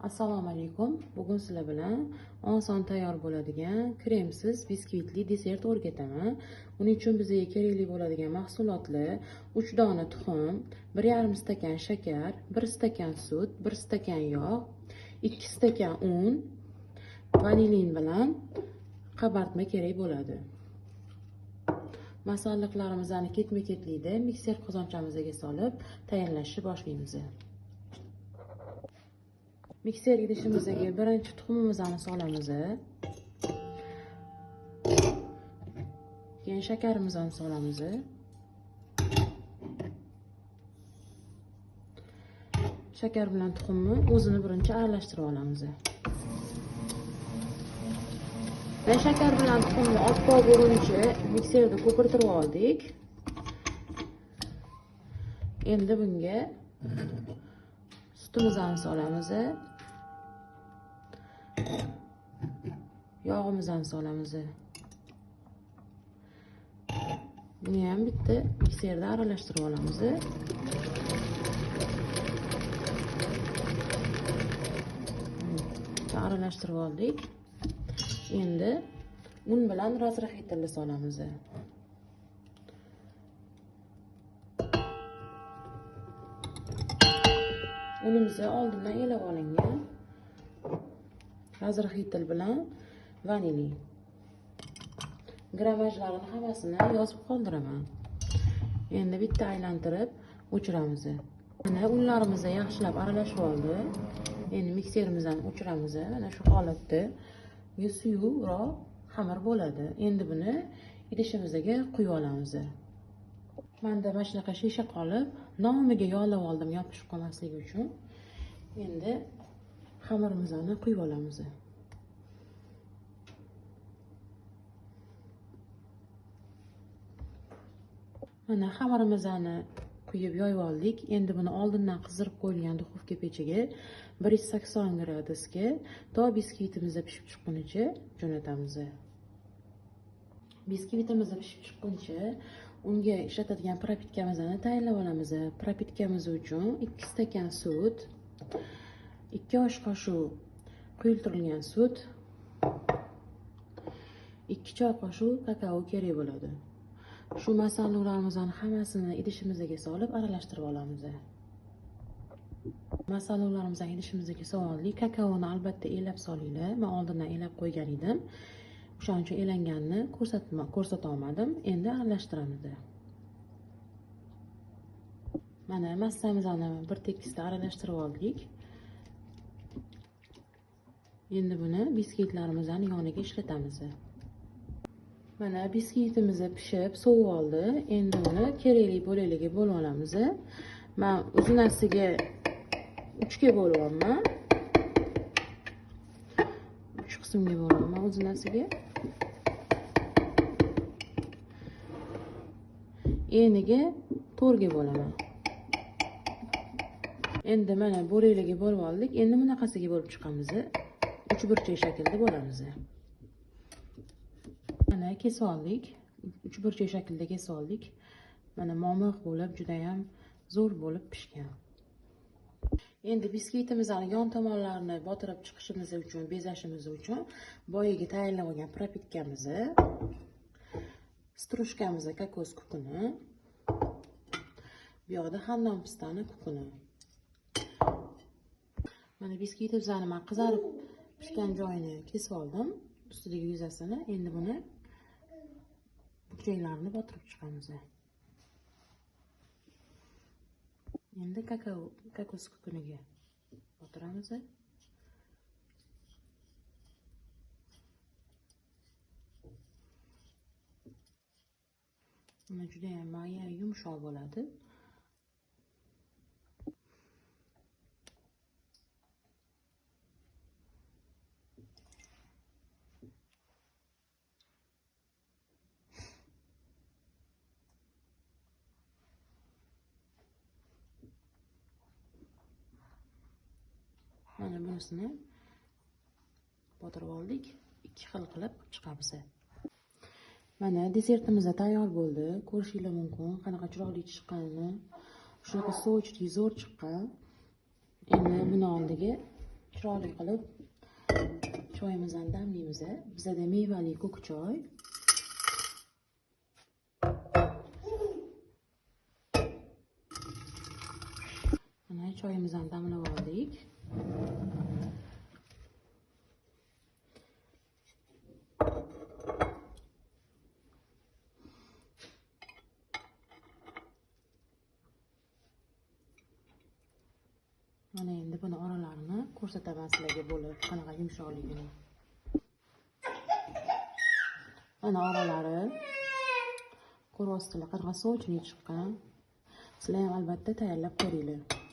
Assalomu alaykum. Bugun sizlar bilan oson tayyor bo'ladigan kremsiz biskvitli desert o'rgataman. Buning uchun bizga kerakli bo'ladigan mahsulotlar: 3 dona tuxum, 1,5 stakan shakar, 1 stakan sut, 1 stakan yog', 2 stakan un, vanilin bilan qabartma kerak bo'ladi. Masalliqlarimizni ketma-ketlikda mikser qozonchamizga solib tayyorlashni boshlaymiz. Mikser idishimizga birinchi tuxumimizni solamiz. Keyin shakarimizni solamiz. Shakar bilan tuxumni o'zini birinchi aralashtirib olamiz. Va shakar bilan tuxumni oppoq bo'lguncha mikserda ko'pirtirib oldik. Endi bunga sutimizni solamiz. Yog'imizni solamiz. Buni ham bitta mikserda aralashtirib olamiz. Aralashtirib oldik. Endi un bilan razrahitelni solamiz. Unimiz oldindan elab olingan. Razrahel bilan vanilin. Gramajlarini hammasini yozib qoldiraman. Endi bitta aylantirib o'chiramiz. Mana unlarimiz yaxshilab aralashib oldi. Endi mikserimizdan o'chiramiz. Mana shu holatda suyuqroq xamir bo'ladi. Endi buni idishimizga quyib olamiz. Menda mana shunaqa shisha qolib, nomiga yog'lab oldim yopishib qolmasligi uchun. Endi xamirimizni quyib olamiz. Mana xamirimizni quyib yoyib oldik. Endi buni oldindan qizdirib qo'yilgan duxovka pechiga 180 gradusga to biskvitimiz pishib chiqqunicha jo'natamiz. Biskvitimiz pishib chiqquncha unga ishlatadigan propitkamizni tayyorlab olamiz. Propitkamiz uchun 2 stakan sut, 2 osh qoshiq quyultirilgan sut, 2 choy qoshiq kakao kerak bo'ladi. Shu masalliqlarimizni hammasini idishimizga solib aralashtirib olamiz. Masalliqlarimizni idishimizga soldik. Kakaoni albatta elab solinglar. Men oldindan elab qo'ygan edim. O'shaning uchun elanganini ko'rsata olmadim. Endi aralashtiramiz. Mana massamizni bir tekisda aralashtirib oldik. Endi buni biskvitlarimizni yoniga ishlatamiz. Mana biskvitimiz pishib sovib oldi. Endi uni kerakli bo'laklarga bo'lib olamiz. Men uzunasiga 3 ga bo'lyapman. 3 qismga bo'lyapman uzunasiga. Eniga 4 ga bo'laman. Endi mana bo'laklarga bo'lib oldik. Endi bunaqasiga bo'lib chiqamiz. Uchburchak shaklda bo'lamiz. Mana kesib oldik. Uchburchak shaklda kesib oldik. Mana momiq bo'lib, juda ham zo'r bo'lib pishgan. Endi biskvitimizni yon tomonlarini botirib chiqishimiz uchun, bezashimiz uchun boyagi tayyorlab olgan propitkamizni, strushkamizni, kokos kukuni, bu yoqda xandon pistani kukuni. Mana biskvitimizni men qizarib pishgan joyini kesib oldim, ustidagi yuzasini. Endi buni burchaklarini botirib chiqamiz. Endi kokos kukuniga botiramiz. Buni juda ham mayin, yumshoq bo'ladi. Mana bunisini botirib oldik. 2 xil qilib chiqamiz. Mana desertimiz tayyor bo'ldi. Ko'rishingiz mumkin qanaqa chiroyli chiqqanini. Shunaqa sochli, zo'r chiqqan. Endi buni oldiga Chiroyli qilib choyimizni damlaymiz. Bizada mevali ko'k choy. Mana choyimizni damlab oldik. Mana endi buni oralarini ko'rsataman sizlarga bo'lib, qanaqa yumshoqligini. Mana oralari ko'ryapsizlar, qanaqa sochli chiqqan. Sizlar ham albatta tayyorlab ko'ringlar.